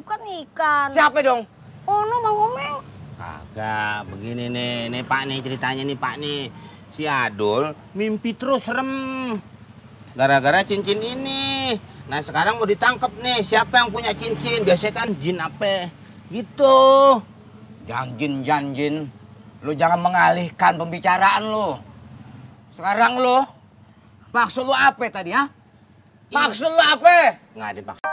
kan ikan. Siapa dong? Oh, no, Bang Omeng. Kagak, begini nih Pak nih ceritanya nih Pak nih. Si Adul mimpi terus serem. Gara-gara cincin ini. Nah sekarang mau ditangkap nih, siapa yang punya cincin? Biasanya kan jin apa? Gitu. Janjin. Lu jangan mengalihkan pembicaraan lu. Sekarang lu, maksud lu apa tadi, ha? Maksud lu apa? Nggak dipakai.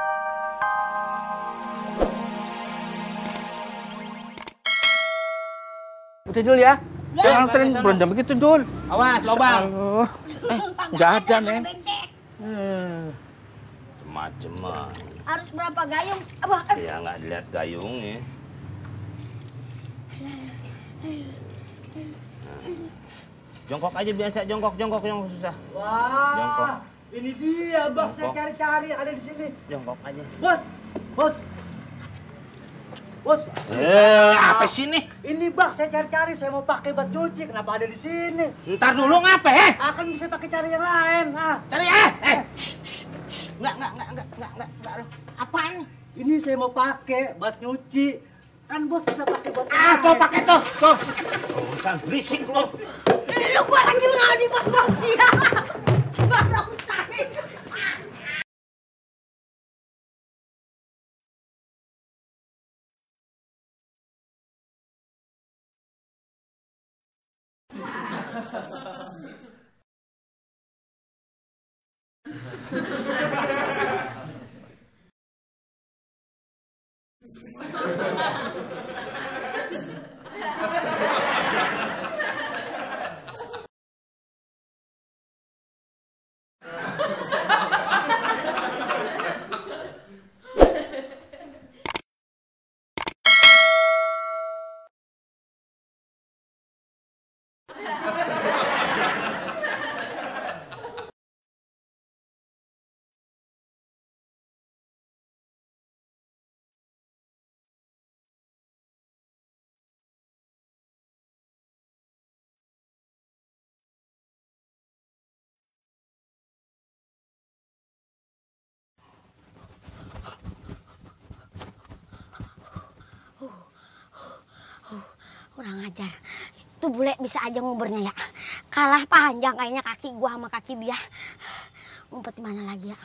Udah Dul ya. Ya, Jangan sering berendam begitu Dul. Awas, lobang. Nggak ada Neng. Cema-cema. Harus berapa gayung? Abah, Ya nggak dilihat gayungnya. Jongkok aja biasa, jongkok susah. Wah, Jongkok. ini dia Bang, saya Jongkok. cari-cari ada di sini. Jongkok aja. Bos, Apa sih nih? ini Bang, saya cari-cari, saya mau pakai buat nyuci, kenapa ada di sini? Ntar dulu ngapa, Akan bisa pakai cari yang lain, Cari, Enggak. Apaan nih? Ini saya mau pakai buat nyuci. Kan Bos bisa pakai buat Tuh pakai tuh. Urusan berisik lu. lu gua lagi ngadi buat Bang siang. Barang tadi. Kurang ajar. Itu bule bisa aja ngubernya ya. Kalah panjang kayaknya kaki gua sama kaki dia. Ngumpet di mana lagi ya?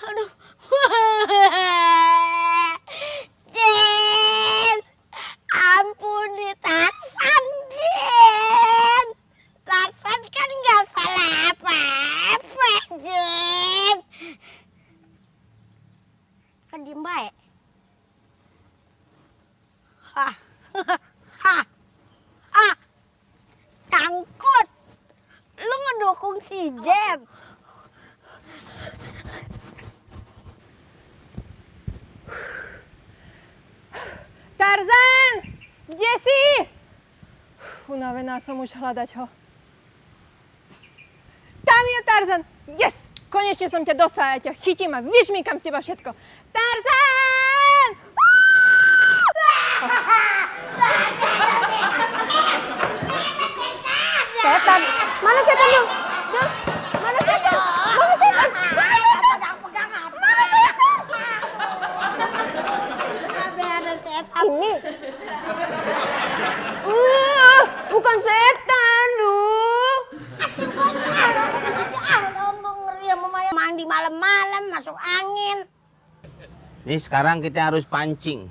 Aduh. Jin. Ampuni Tarsan, Jin. Tarsan kan nggak salah apa-apa, Jin. Kan diem baik. Tangkut, lu ngedukung si Jen. Tarzan! Kde si? Unavená som už hľadať ho. Tam je Tarzan! Yes! Konečne som ťa dostala, ja ťa chytím a vyžmýkam z teba všetko. Tarzan! Setan, mana setan dong? Mana setan? Mana setan? Pegang apa? Mana setan? Ada setan. Ini. Bukan setan, Du. Asli bener. Lombong ngeri sama Maya. Mandi malam-malam masuk angin. Nih sekarang kita harus pancing.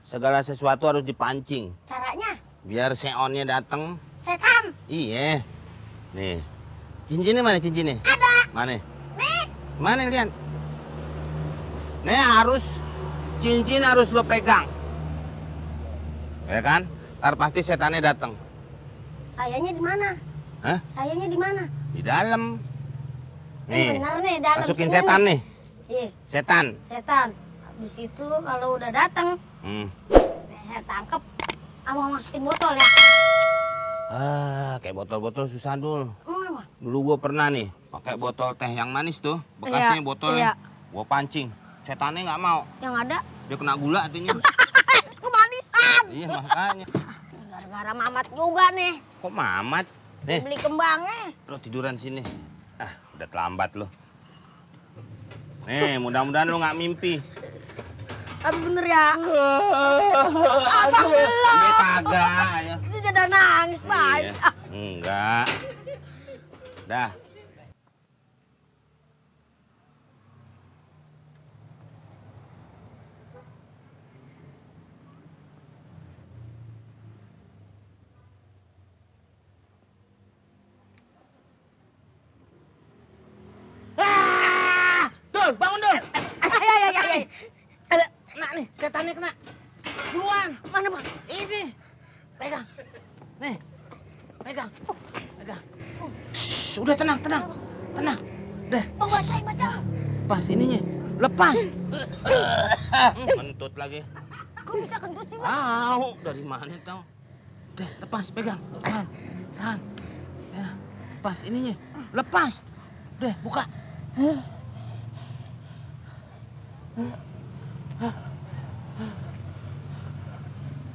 Segala sesuatu harus dipancing. Caranya? Biar seonnya datang. Setan. Iya. Nih. Cincinnya mana cincinnya? Ada. Mana? Nih. Mana lihat? Nih harus cincin harus lo pegang. Ya kan? Ntar pasti setannya datang. Sayanya di mana? Hah? Sayanya di mana? Di dalam. Nih. Bener nih dalam. Masukin sini setan nih. Iya. Setan. Setan. Habis itu kalau udah datang, saya tangkep. Abang masukin botol ya. Kayak botol-botol susah Dul. Emang? Dulu gua pernah nih pakai botol teh yang manis tuh, bekasnya Iya, botolnya. iya. Gua pancing. Setannya nggak mau. Yang ada Dia kena gula artinya. kemanisan. Iya makanya. Gara-gara Mamat juga nih. Kok Mamat? Nih, Beli kembangnya. lo tiduran sini. Udah terlambat lo. Nih, mudah-mudahan lo nggak mimpi. Tapi bener ya. Aduh, ini kagak. Ayo. Itu jadi nangis, Pak. Iya. Enggak. Dah. Dul, bangun Dul. Kena nih, setannya kena. Buruan. Mana, Bang? Ini. Pegang. Nih. Pegang. Pegang. Shh, udah tenang. Tenang. Deh. Oh, baca. Pas ininya. Lepas. Kentut lagi. Kok bisa kentut sih, Bang? Tahu dari mana tahu. Deh, lepas, pegang. Tahan. Ya, pas ininya. Lepas. Deh, buka.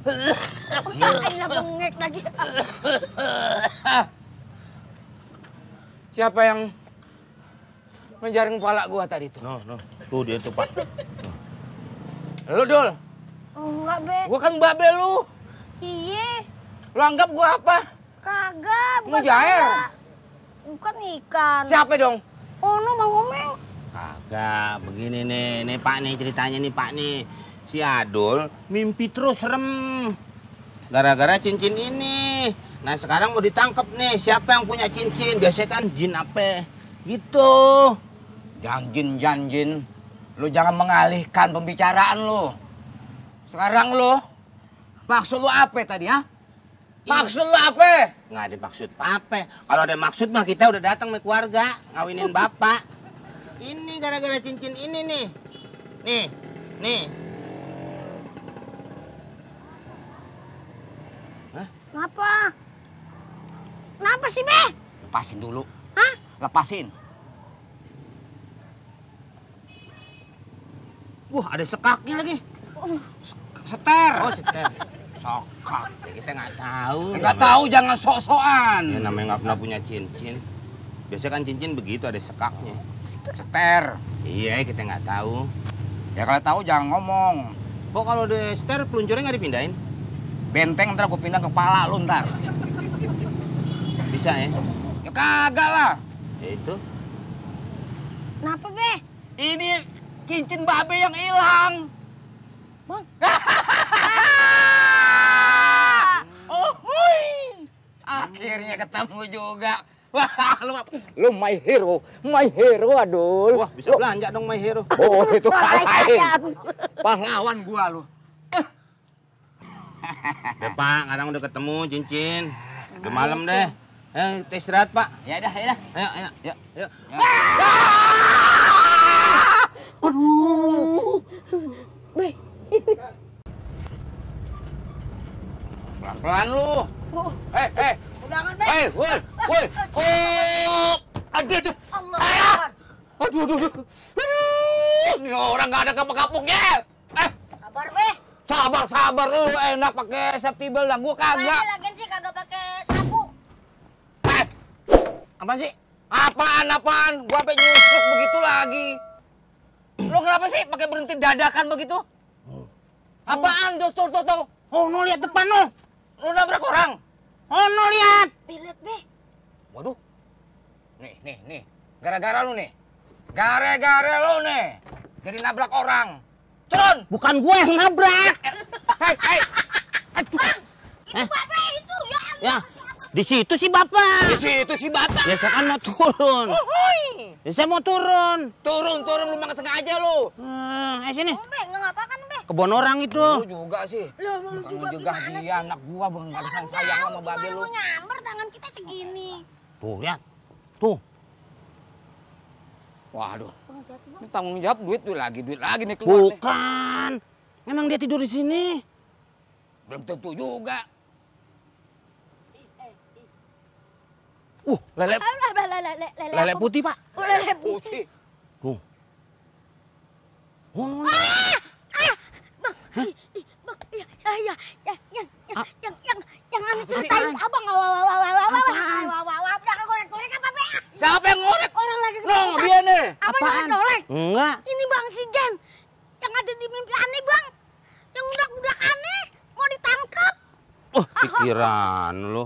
Akhirnya bengek lagi. Siapa yang menjaring kepala gua tadi tuh? No. Tuh dia tuh, Pak. Lu, Dul. Enggak, Be. Gua kan babe lu. Iya. Lu anggap gua apa? Kagak, bukan Ngejair. ikan. Bukan ikan. Siapa dong? Oh, no, Bang Omeng. Kagak, begini nih Pak nih ceritanya nih Pak nih. Si Adul mimpi terus serem. Gara-gara cincin ini. Nah sekarang mau ditangkap nih, siapa yang punya cincin? Biasanya kan jin apa? Gitu. Janjin. Lu jangan mengalihkan pembicaraan lu. Sekarang lu, maksud lu apa tadi, ha? Maksud lu apa? Nggak ada maksud apa. Kalau ada maksud mah kita udah datang sama keluarga. Ngawinin bapak. Ini gara-gara cincin ini nih. Nih. Kenapa? Kenapa sih, Be? Lepasin dulu. Hah? Lepasin. Wah ada sekaknya lagi. Seter. Oh seter. Sokak. Ya, kita nggak tahu. Nggak tahu, jangan sok-sokan. Ya namanya nggak pernah punya cincin. Biasanya kan cincin begitu ada sekaknya. Seter. Iya kita nggak tahu. Ya kalau tahu jangan ngomong. Kok kalau ada seter peluncurnya nggak dipindahin? Benteng ntar gue pindah ke kepala lu ntar. Bisa ya? Ya kagak lah. Ya itu. Kenapa, Be? Ini cincin babe yang hilang. Bang. Oh, hui. Akhirnya ketemu juga. Wah, lu my hero, Adul. Wah bisa belanja dong My Hero. Oh, itu hal lain. Ayam. Pahlawan gua lu. Ya Pak, kadang udah ketemu cincin. Udah malam deh. Kita istirahat Pak. Ya dah. Ayo. Be. Pelan-pelan lu. Hei. Jangan, Be. Woi. Oh. Aduh. Allah. Aduh. Ini orang nggak ada kapok-kapoknya. Kabar, Be. Sabar lu enak pakai septibel dah. Gua kagak. Lagian sih kagak pakai sapu. Apaan sih? Apaan? Gua sampai nyusuk begitu lagi. Lu kenapa sih pakai berhenti dadakan begitu? Apaan tuh? Oh, no lihat depan no. Lu nabrak orang? Oh, no lihat. Lihat, Be. Waduh. Nih. Gara-gara lu nih. Gara-gara lu nih. Jadi nabrak orang. Turun. Bukan gue yang nabrak. Hei. Itu Bapak itu ya. Ya, di situ sih Bapak. Di situ si Bapak. Ya saya kan mau turun. Ya saya mau turun. Turun lu mah sengaja lu. Sini. Be, enggak apa-apa kan, Be? Kebon orang itu. Lu juga sih. Lu Tukang juga menjegah gimana dia anak gua bener sayang sama babe lu. Lu nyamber tangan kita segini. Tuh, lihat. Tuh. Waduh. Ini tanggung jawab duit lagi nih keluar nih. Bukan. Emang dia tidur di sini. Belum tentu juga. Lele putih, Pak. Lele putih. Tuh. Oh, Bang, yang aneh ceritain abang. Jangan korek-korek apa, Be? Siapa yang ngorek? Orang lagi No, dia nih. Apa yang ngorek? Enggak. Ini Bang si Jan. Yang ada di mimpi aneh, Bang. Yang udah aneh mau ditangkap. Pikiran lo.